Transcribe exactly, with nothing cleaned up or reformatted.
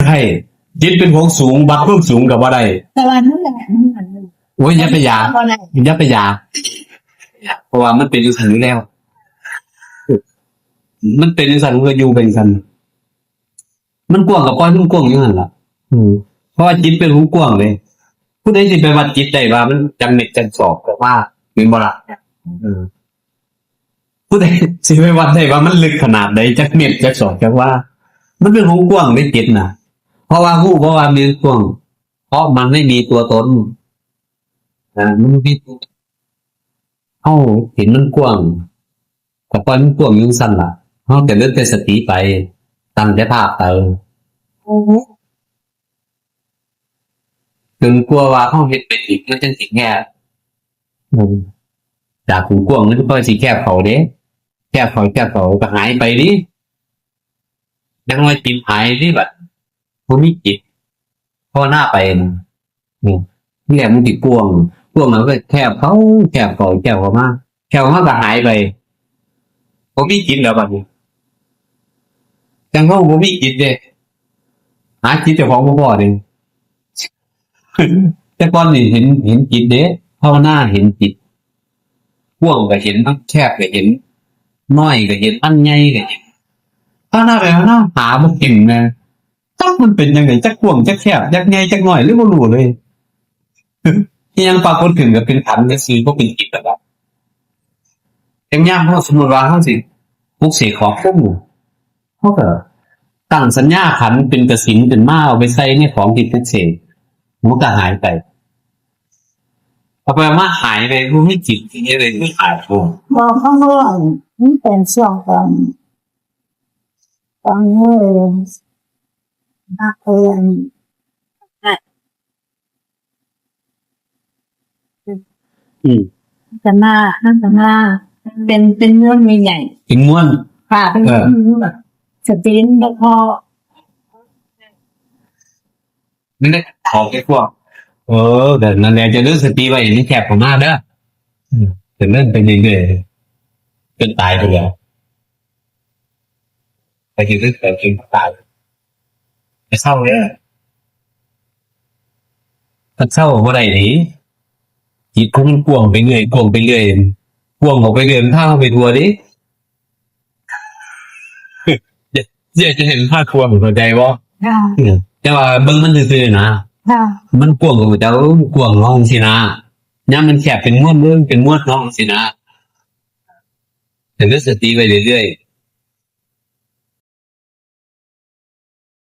ช่ จิตเป็นของสูง วัดความสูงก็บ่ได้ แต่ว่านั่นแหละ โอ้ย อย่าไปอยาก บ่ได้ อย่าไปอยาก เพราะว่ามันเป็นจังซั่นอยู่แล้ว มันเป็นจังซั่น มันก็อยู่เป็นจังซั่น มันกว้างก็ปล่อยมันกว้างอยู่หั่นล่ะ อืม เพราะว่าจิตเป็นของกว้างเลย ผู้ใดสิไปวัดจิตได้ว่ามันจักเม็ดจักศอก ก็ว่า แม่นบ่ล่ะ เออ ผู้ใดสิไปวัดได้ว่ามันลึกขนาดใด จักเม็ดจักศอก จักว่า มันเป็นของกว้างในจิตน่ะ เพราะว่าฮู้ เพราะว่ามันกว้าง เพราะมันไม่มีตัวตน อ่า มันมีตัว เฮาเห็นมันกว้าง ก็ปล่อยมันกว้างอยู่ซั่นล่ะ เฮาเจริญแต่สติไป ตั้งแต่ภาคไป อือฮึ จนกว่าว่าเฮาเฮ็ดไปถึง มันจังสิแคบ อืม จากกว้างๆ มันค่อยสิแคบเข้าเด้ แคบเข้า แคบเข้า ก็หายไปเด้ จักหน่อยจิตหายเด้บัด บ่มีจิต ภาวนาไปนะ อืม ทีแรกมันสิกว้าง กว้างแล้วก็แคบเข้า แคบเข้า แคบเข้ามา แคบเข้ามาก็หายไป บ่มีจิตแล้วบัดนี้ จั่งเฮาบ่มีจิตเด้ หาจิตเจ้าของบ่พ้อเด้ แต่ก่อนนี่เห็น เห็นจิตเด้ ภาวนาเห็นจิต กว้างก็เห็น แคบก็เห็น น้อยก็เห็น อันใหญ่ก็เห็น ภาวนาไปภาวนาหาบ่เห็นนะ จักมันเป็นจั่งใด จักกว้าง จักแคบ จักใหญ่ จักน้อย หรือบ่รู้เลย อิหยังปรากฏขึ้นก็เป็นขันธ์ซื่อๆ บ่เป็นจิตแล้ว แต่ยามเฮาสมมุติว่าเฮาสิปลุกเสกของพวกนี้ เฮาก็ตั้งสัญญาขันธ์เป็นกสิณขึ้นมา เอาไปใส่ในของที่ปลุกเสก มันก็หายไป เอาไปมาหายไป บ่มีจิตที่จะได้หายไป บอกเขาว่ามันเป็นช่วงของ ของเฮานักเรียน อืม จะมา มันจะมา เป็น เป็นม้วนใหญ่ๆ เป็นม้วน ค่ะ เป็น เออ ม้วนแบบ สตรีนแล้วก็ นี่แหละ ขอแค่พวก เออ แต่นั่นแหละ จะเลือกสติไว้ นี่แคบเข้ามาเด้อ อืม จะเริ่มไปเรื่อยๆ จนตายไปแล้ว ไปอยู่เรื่อยๆ จนตาย ไปเศร้าเลย มันเศร้าบ่ได้นี่ จิตของมันกว้างไปเรื่อย กว้างไปเรื่อย กว้างออกไปเรื่อย มันพาเราไปทั่วเด้ เดี๋ยว เดี๋ยวจะเห็นภาพกว้าง เข้าใจบ่ ค่ะ อืม แต่ว่าเบิ่งมันซื่อๆ นะ ค่ะ มันกว้างกว่าเจ้า กว้างเนาะ จังซี้นะ ยามมันแคบเป็นม้วน เบิ่งเป็นม้วนเนาะ จังซี้นะ แต่เลือกสติไว้เรื่อยๆ